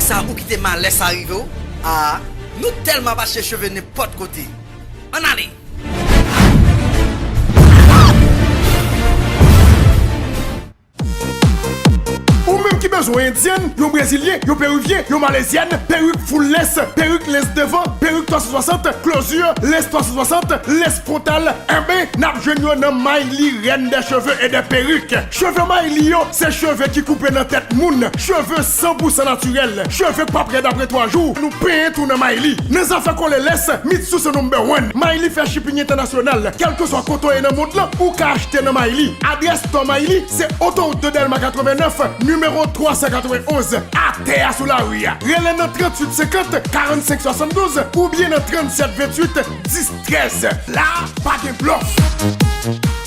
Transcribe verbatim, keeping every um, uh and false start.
Sa ou kite malè sa rive w? Ah, nou tèlman ap achte cheve nenpòt kote. Ann ale! Ou menm ki bezwen yon endyèn, yon brezilyen, yon perivyen, yon malezyèn, perik full lace, perik lace devan, perik twa san swasant, closure, lace twa san swasant, lace frontal, enben, n ap jwenn yo nan Mayli, reine des cheveux et des perruques. Cheve Mayli yo, se cheve ki koupe nan tèt moun, cheve san pou san natirèl, cheve k p ap rèd apre twa jou, nou penyen tou nan Mayli. Nan zafè kole lace, Mitsu se number one. Mayli fè shipping entènasyonal, kèlkeswa kote w ye nan mond lan, ou ka achte nan Mayli. Adrès Store Mayli, se otowout de Dèlma katrevennnèf, nimewo twa san katrevenn onz, atè a sou lari a. Rele nan tranntuit senkant, karannsenk swasanndouz oubyen nan tranntsèt venntuit, dis trèz. La, pa gen blòf!